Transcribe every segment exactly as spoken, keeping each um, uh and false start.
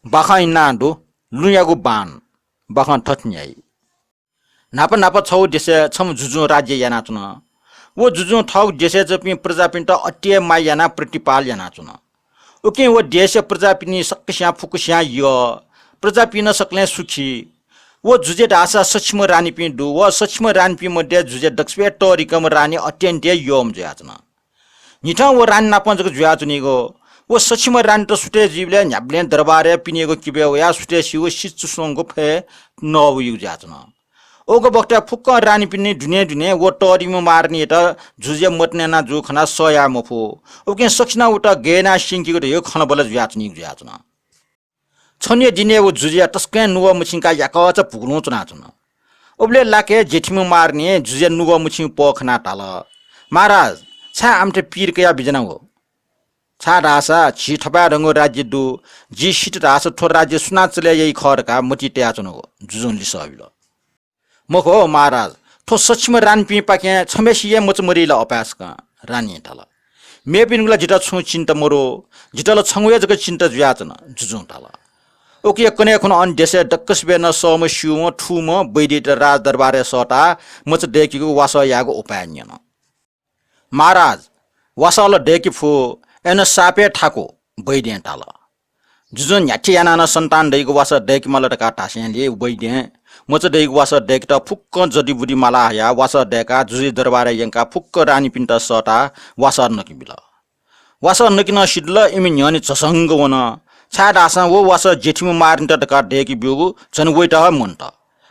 बाखं इनाः दु, लुँयागु बान। बाखं थथे न्ह्याइ। न्हापा न्हापा छगू देशय् छम्ह जुजुं राज्य यानाच्वन। व जुजुं थःगु देशय् जूपिं प्रजापिन्त अति हे माया यानाः प्रतिपाल यानाच्वन। उकिं व देशया प्रजापिनि सकसियां फुक्कसियां यः, प्रजापिं नं सकलें सुखी। व जुजुया धाःसा सछि छम्ह रानीपिं दु। व सछि छम्ह रानीपिं मध्ये जुजुया दक्वसिबय् तःधिकःम्ह रानी अत्यन्त हे यःम्ह जुयाच्वन। न्हिथं व रानी नाप जक जुयाच्वनीगु। व सछि छम्ह रानीत सुथय् जुइबलय् न्ह्याबलें दरबारय् पिनेगु किबय् वयाः सुथय् सिउ सिचुस्वंगु फय् नः वइगु जुयाच्वन। उगु बखतय् फुक्क रानीपिनि दुने दुने व तःधिम्ह महारानीयात जुजुया मत न्यना जूगु खनाः सह याये मफु। उकिं सकसिनं उत गय् यानाः स्यंकीगु धइगु खँल्हाबल्हा जुयाच्वनीगु जुयाच्वन। छन्हुया दिनय् व जुजुया तसकं नुगः मछिंकाः याकःचा भुगुलुं च्वनाच्वन। उबलय् लाक्कय् जेठीम्ह महारानीं जुजुया नुगः मछिंगु पः खनाः धाल, "महाराज, छाय् आमथे पीर कयाः बिज्यानागु?" "छाय्धाःसा झी थपाय्धंगु राज्य दु, जि सित धाःसा थ्व राज्य सुनां चले याइ खः धकाः मतिइ तयाच्वनागु।" जुजुं लिसः बिल। "मखु हो महाराज, थ्व सछि छम्ह रानीपिंपाखें छम्हय्सिया मचा मदइ ला अपाय्सकं?" रानीं धाल। "मेपिनिगु ला जितः छुं चिन्ता मदु, जितः ला छंगु हे जक चिन्ता जुयाच्वन।" जुजुं धाल। उकिया कन्हय् खुन्हु अन देशय् दक्वसिबय् नं सःम्ह स्यूम्ह थूम्ह वैद्ययात राजदरबारय् सःताः मचा दय्केगु वासः यायेगु उपाय न्यन। "महाराज, वासः ला दय्के फु, अय्नं साप हे थाकु," वैद्यं धाल। जुजुं न्ह्याथे यानाः नं सन्तान दइगु वासः दय्के माल धकाः धासेंलि वैद्यं मचा दइगु वासः दय्केत फुक्कं जडिबुडि माला हयाः वासः दय्काः जुजुया दरबारय् यंकाः फुक्क रानीपिन्त सःताः वासः नके बिल। वासः नके नं सिधल, इमि न्ह्यःने झसंक वन, छाय्धाःसा व वासः जेठीम्ह महारानीत धकाः दय्के ब्यूगु झन वइत हे मन्त।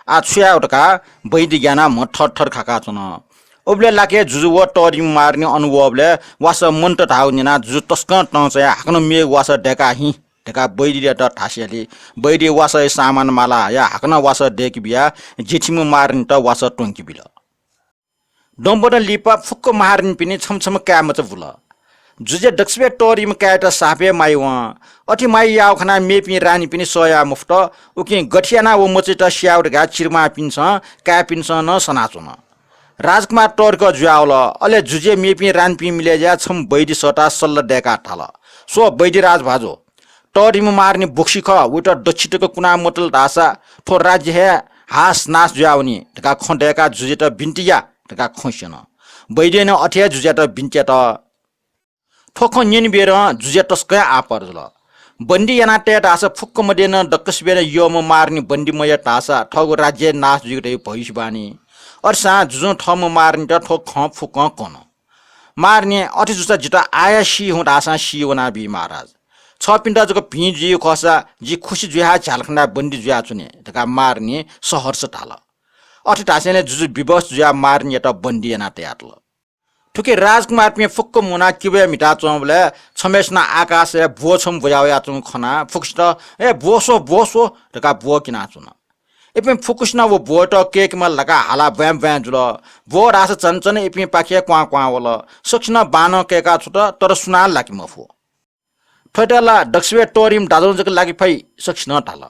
आः छु याये धकाः वैद्य ग्यानाः म्ह थरथर खाकाच्वन। उबलय् लाक्कय् जुजु व तःधिम्ह महारानी अन वःबलय् वासः मन्त धाःगु न्यनाः जुजु तसकं तं चायाः हाकनं मेगु वासः दय्काः हिँ धकाः वैद्ययात धासेंलि वैद्यं वासःया सामान माला हयाः हाकनं वासः दय्के बियाः जेठीम्ह महारानीत वासः त्वंके बिल। दँपदँ लिपा फुक्क महारानीपिनि छम्ह छम्ह काय्‌मचा बुल। जुजुया दक्वसिबय् तःधिम्ह काय्‌यात साप हे माया वं। अथे माया याःगु खनाः मेपिं रानीपिनि सह याये मफुत। उकिं गथे यानाः व मचायात स्यायेगु धकाः चिर्मांपिन्सं काय्‌पिन्सं नं सनाच्वन। राजकुमार तःधिकः जुयावल। अले जुजुया मेपिं रानीपिं मिलय् जुयाः छम्ह वैद्य सःताः सल्लाह दय्काः धाल, "स्व वैद्यराज भाजु, तःधिम्ह महारानी बोक्सी खः, वइत दच्छि तक कुना मतल धाःसा थ्व राज्य हे हास नास जुयावनी धकाः खँ दय्काः जुजुयात बिन्ति या" धकाः खँ स्यन। वैद्यं नं अथे हे जुजुयात बिन्ति यात। थ्व खँ न्यनेबेरं जुजुया तसकं आपर जुल। बन्दी यानातये धाःसा फुक्क मध्ये नं दक्वसिबय् नं यःम्ह महारानी बन्दी मयात धाःसा थःगु राज्य नाश जुइगु धइगु भविष्यवाणी। अथेसां जुजुं थःम्ह महारानीत थ्व खँ फुक्कं कन। "महारानी, अथे जूसा जितः आः हे सी हुँ धाःसां सी वनाबी महाराज। छःपिन्त जक भिं जुइगु खःसा जि खुसि जुयाः झ्यालखानाय् बन्दी जुयाच्वने" धकाः महारानीं सहर्ष धाल। अथे धासेंलि जुजु विवश जुयाः महारानीयात बन्दी यानाः तयातल। थुकी राजकुमारपिं फुक्क मुनाः किबय् म्हिताच्वंबलय् छम्हय्‌सिनं आकाशय् ब्वः छम्ह ब्वया वयाच्वंगु खनाः फुक्कसित, "ए, ब्वः स्व, ब्वः स्व" धकाः ब्वः क्यनाच्वन। इपिं फुक्कसिनं व ब्वःयात कय्‌के माल धकाः हालाः ब्वाँय् ब्वाँय् जुल। ब्वः धाःसा झन झन इपिंपाखे क्वां क्वां वल। सकसिनं बानं कय्‌का छ्वत, तर सुनां लाके मफु। "थ्वयात ला दक्वसिबय् तःधिम्ह दाजुं जक लाके फइ" सकसिनं धाल।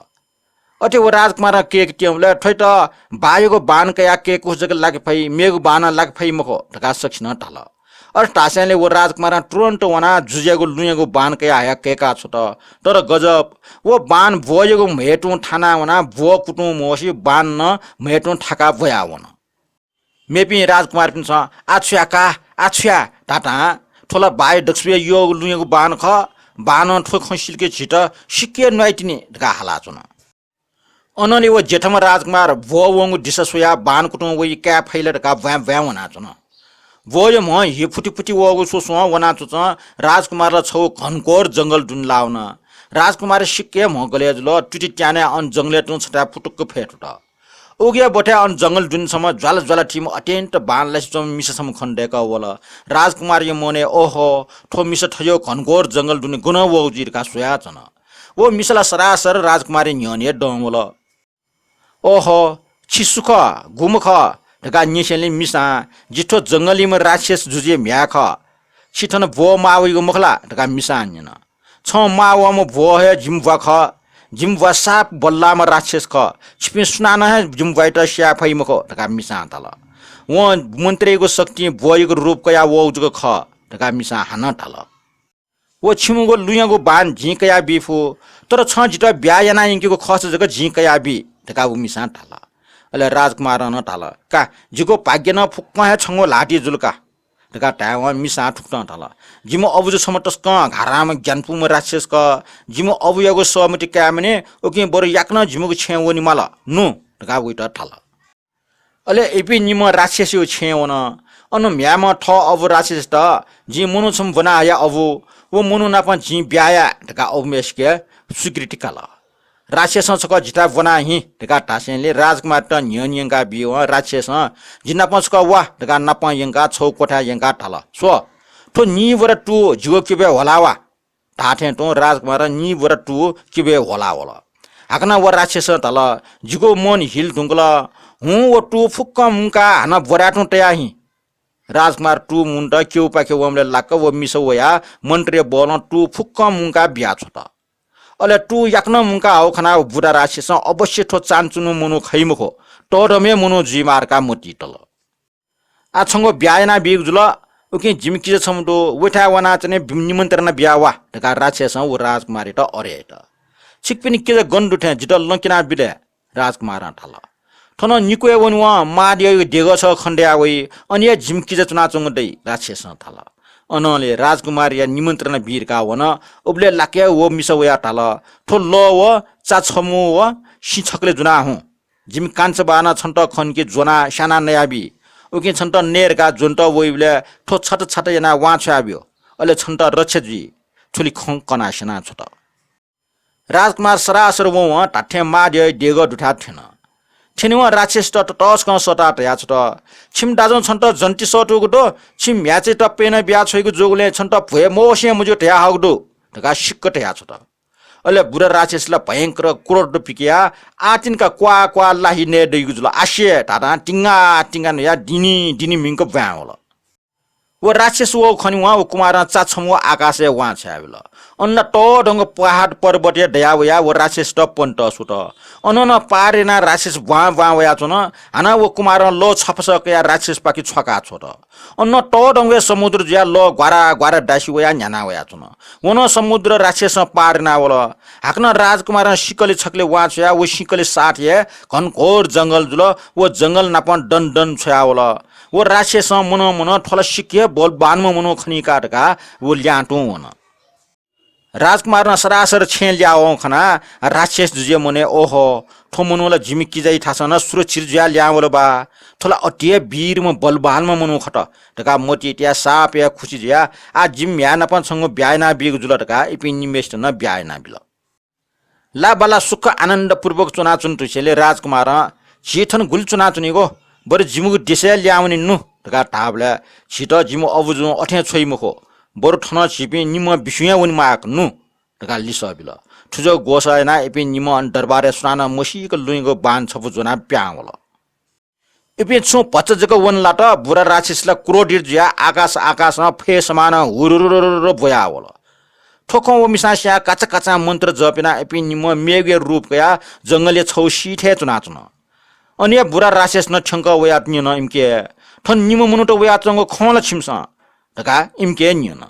अथे व राजकुमारं कय्‌के त्यंबलय् "थ्वयात बाःयागु बान कयाः कय्‌कूसा जक लाके फइ, मेगु बानं लाके फइ मखु" धकाः सकसिनं धाल। अथे धासेंलि व राजकुमारं तुरुन्त वनाः जुजुयागु लुँयागु बान कयाः हयाः कय्‌का छ्वत। तर गजब, व बान ब्वःयागु म्हय् तुं थानाः वनाः ब्वः कुतुं म्वःसि बान नं म्हय् तुं थाकाः ब्वयाः वन। मेपिं राजकुमारपिन्सं "आः छु याये का, आः छु याये?" धाःतां "थ्व ला बाःया दक्वसिबय् यःगु लुँयागु बान खः, बानं थ्व खँ सिल कि झीत सिक्क हे न्वाइतिनि" धकाः हालाच्वन। अनंलि व जेठम्ह राजकुमार ब्वः वंगु दिसा स्वयाः बान कुतुं वइ, काये फइ ला धकाः ब्वाँय् ब्वाँय् वनाच्वन। ब्वःया म्ह हि फुति फुति वःगु स्वस्वं वनाच्वंच्वं राजकुमार ला छगू घनघोर जंगल दुने लाः वन। राजकुमारया सिक्क हे म्ह गले जुल, तुति त्यानाः अन जंगलय् तुं छथाय् फुतुक्क फय् त्वःत। उकिया बथाय् अन जंगल दुने छम्ह ज्वाला ज्वाला थीम्ह अत्यन्त बांलासे च्वंम्ह मिसा छम्ह खनेदय्कः वल। राजकुमारया मनय्, "ओहो, थ्व मिसा थज्याःगु घनघोर जंगल दुने गनं वःगु जुइ?" धकाः स्वयाच्वन। व मिसा ला सरासर राजकुमारया न्ह्यःने हे दं वल। "ओहो, छि सु खः, गुम्ह खः?" धकाः न्यंसेंलि मिसां, "जि थ्व जंगलयाम्ह राक्षस जुजुया म्ह्याय् खः। छि थन ब्वः माः वइगु मखु ला?" धकाः मिसां न्यन। "छं माः वःम्ह ब्वः हे जिमि ब्वा खः। जिमि ब्वा साप बल्लाःम्ह राक्षस खः। छिपिं सुनानं हे जिमि ब्वायात स्याये फइ मखु" धकाः मिसां धाल। "वं मन्त्रयागु शक्तिं ब्वःयागु रूप कयाः वःगु जक खः" धकाः मिसां हानं धाल। व छिमिगु लुँयागु बान जिं कयाबी फु, तर छं जितः ब्याहा याना यंकेगु खर्च जक जिं कयाबी धकाः व मिसां धाल। अले राजकुमारं नं धाल, का, जिगु भाग्य नं फुक्कं हे छंगु ल्हातिइ जुल का धकाः धायेवं मिसां थुकथं धाल, जिमि अबु जु छम्ह तसकं घाराम्ह ग्यानापुम्ह राक्षस खः। जिमि अबुयागु सःमति कायेमानि, उकिं बरु याकनं जिमिगु छेँय् वनेमाल, नु धकाः वइत धाल। अले इपिं निम्ह राक्षसया छेँय् वन। अन म्ह्याय्म्ह थः अबु राक्षसयात, जिं मनू छम्ह ब्वना हया अबु, व मनू नाप जिं ब्याहा याये धकाः अबुम्हेसिके स्वीकृति काल। राक्षसं छकः जितः ब्वना हि धकाः धासेंलि राजकुमारयात न्ह्यः न्यंका बीवं राक्षसं, जि नाप छकः वा धकाः नाप यंकाः छगू क्वथाय् यंकाः धाल, स्व, थ्व निबोरा तू जिगु किबय् ह्वला वा। धाःथें तुं राजकुमारं निबोरा तू किबय् ह्वला वल। हाकनं व राक्षसं धाल, जिगु मन हिल धुंकल, हुँ व तू फुक्कं मुंकाः हानं बोराय् तुं तया हि। राजकुमार तू मुनेत क्यबुपाखे वंबलय् लाक्क व मिसा वयाः मन्त्रया बलं तू फुक्कं मुंकाः बियाछ्वत। अले तू याकनं मुंकाः हःगु खनाः बुरा राक्षसं अवश्य थ्व चान्चुन्हु मनू खइ मखु, तःधंम्ह हे मनू जुइमाः धकाः मतिइ तल। आः छंगु ब्याहा यानाबीगु जुल, उकिं जिमि किजा छम्ह दु, वयाथाय् वनाच्वने, निमन्त्रणा बिया वा धकाः राक्षसं व राजकुमारयात अरे यात। छिकपिनि किजा गन दु थें जितः लँ क्यनाबिल। राजकुमारं धाल। थन निक्वय् वनेवं महाद्यःया देगः छगू खनेदयावइ, अन हे जिमि किजा च्वनाच्वंगु दइ, राक्षसं धाल। अनंलि राजकुमारया निमन्त्रणा बी धकाः वन। उबलय् लाक्क हे व मिसा वयाः धाल, थ्व लः व चा छम्ह व सिँ छकलय् ज्वना हुँ। जिमि कान्छा बाःनं छन्त खंके ज्वनाः स्यानाः नयाबी। उकिं छन्त नये धकाः ज्वनेत वइबलय् थ्व छत छत यानाः वां छ्वयाब्यु। अले छन्त रक्षा जुइ। थुलि खँ कनाः स्यनाछ्वत। राजकुमार सरासर वंवं धात्थें महाद्यःया देगः दुथाय् थ्यन। थ्यनेवं राक्षसयात ततसकं सःताः धयाछ्वत, छिमि दाजुं छन्त जन्ति सःतूगु दु, छिमि म्ह्याय्चायात प्यन्हु बियाछ्वइगु जूगुलिं छन्त भ्वय् मवसें मज्यू धयाहःगु दु धकाः सिक्क धयाछ्वत। अले बुरा राक्षसया भयंकर क्रोध पिकयाः आःतिंकाः क्वाः क्वाः लाहि नये दइगु जुल। आसे धाधां तिंगा तिंगा न्हुयाः दिनि दिनि म्हिन्क ब्वाँय् वल। व राक्षस वःगु खनेवं व कुमारं चा छम्ह आकाशय् वां छ्वयाबिल। अन ला तःधंगु पहाड पर्वतय् दयावयाः व राक्षसयात पनेत स्वत। अनं नं पार यानाः राक्षस ब्वां ब्वां वयाच्वन। हानं व कुमारं लः छफसः कयाः राक्षसपाखे छ्वाकाछ्वत। अन तःधंगु हे समुद्र जुयाः लः ग्वारा ग्वारा दासि वयाः न्ह्याना वयाच्वन। व नं समुद्र राक्षसं पार यानावल। हाकनं राजकुमारं सिक्कलय् छकलय् वां छ्वयाः व सिक्कलया साथय् घनघोर जंगल जुल। व जंगल नापं दन दन छ्वयावल। व राक्षसं मनं मनं थ्व ला सिक्क हे बलवानम्ह मनू खनी का धकाः व ल्याहां तुं वन। राजकुमारं सरासर छेँय् ल्याहां वंगु खनाः राक्षस जुजुया मनय्, ओहो, थ्व मनू ला जिमि किजाया थासं नं सुरक्षित जुयाः ल्याहां वल बा। थ्व ला अति हे वीरम्ह बलवानम्ह मनू खः धकाः मतिइ तयाः साप हे खुसी जुयाः आः जिमि म्ह्याय् नाप छंगु ब्याहा यानाबीगु जुल धकाः इपिं निम्हय्सित नं ब्याहा यानाबिल। लाः बाला सुख आनन्दपूर्वक च्वनाच्वन धुसेंलि राजकुमारं, झी थन गुलि च्वनाच्वनीगु, बरु जिमिगु देशय् ल्याहां वने नु धकाः धाःबलय् झीत जिमि अबुजुं अथें छ्वइ मखु, बरु थन झीपिं निम्ह बिस्युं हे वने माःगु नु धकाः लिसः बिल। थुजक ग्वसाः यानाः इपिं निम्ह अन दरबारय् सुनानं मसीक लुँइगु बान छपु ज्वनाः पिहां वल। इपिं छुं भचा जक वन लात, बुरा राक्षस ला क्रोधित जुयाः आकाश आकाशं फय् समानं हुरुरुरुरुरु ब्वयाः वल। थ्व खँ व मिसां स्याः काचाकाचां मन्त्र जप यानाः इपिं निम्ह मेगु हे रूप कयाः जंगलया छगू सिथय् च्वनाच्वन। अन हे बुरा राक्षसं थ्यंकः वयाः न्यन इमिके, थन निम्ह मनूत वयाच्वंगु खं ला छिमिसं धकाः इमिके न्यन।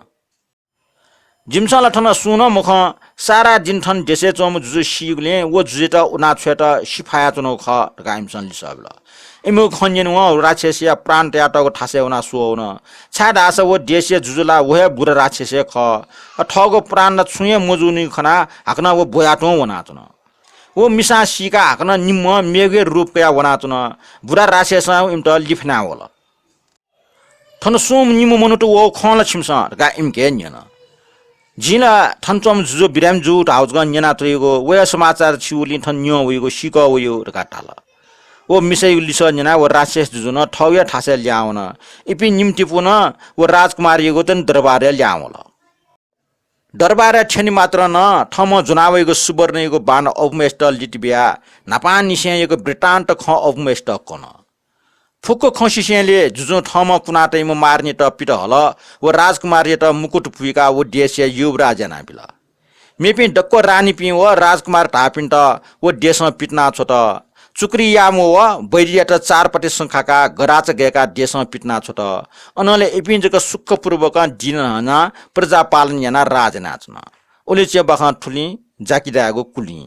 जिमिसं ला थन सुं नं मखं, सारा दिन थन देशय् च्वंम्ह जुजु सीगुलिं व जुजुयात उनाछ्वयेत सिफायाच्वनागु खः धकाः इमिसं लिसः बिल। इमिगु खँ न्यनेवं राक्षसया प्राण तयातःगु थासय् वनाः स्वः वन, छाय्धाःसा व देशया जुजु ला व हे बुरा राक्षस हे खः। अ, थःगु प्राण ला छुं हे मजूनिगु खनाः हाकनं व ब्वयातुं वनाच्वन। व मिसां सीकाः हाकनं निम्हं मेगु हे रूप कयाः वनाच्वन। बुरा राक्षसं इमित लिफ्यानाः वल। थन सुं निम्ह मनूत वःगु खं ला छिमिसं धकाः इमिके न्यन। जिं ला थन च्वंम्ह जुजु बिरामी जूगु धाःगु जक न्यनातयागु, वया समाचार छिगुलिं थन न्यं वयागु, सीकः वयागु धकाः धाल। व मिसायागु लिसः न्यनाः व राक्षस जुजु नं थःगु हे थासय् ल्याहां वन। इपिं निम्ह तिपू नं व राजकुमारयागु तन दरबारय् ल्याहां वल। दरबारय् थ्यने मात्रं नं थःम्हं ज्वनावयागु सुवर्णयागु बाण अबुम्हेसित लित बियाः न्हापांनिसेंयागु वृत्तान्त खँ अबुम्हेसित कन। फुक्क खँ सिसेंलि जुजुं थःम्हं कुना तइम्ह महारानीयात पित हल व राजकुमारयात मुकुट पुइकाः व देशया युवराज यानाबिल। मेपिं दक्व रानीपिं व राजकुमार धाःपिन्त व देशं पितिनाछ्वत। चुक्रियामो व बैरियात चारपट्टि संखाका गराच गय्काः देशं पितिनाछ्वत। अनंले इपिं जक सुखपूर्वकं दिनहना प्रजापालन यानाः राज यानाच्वन। उलिच्यं बाखं थुलिं जाकिदाय्गु कुलिं।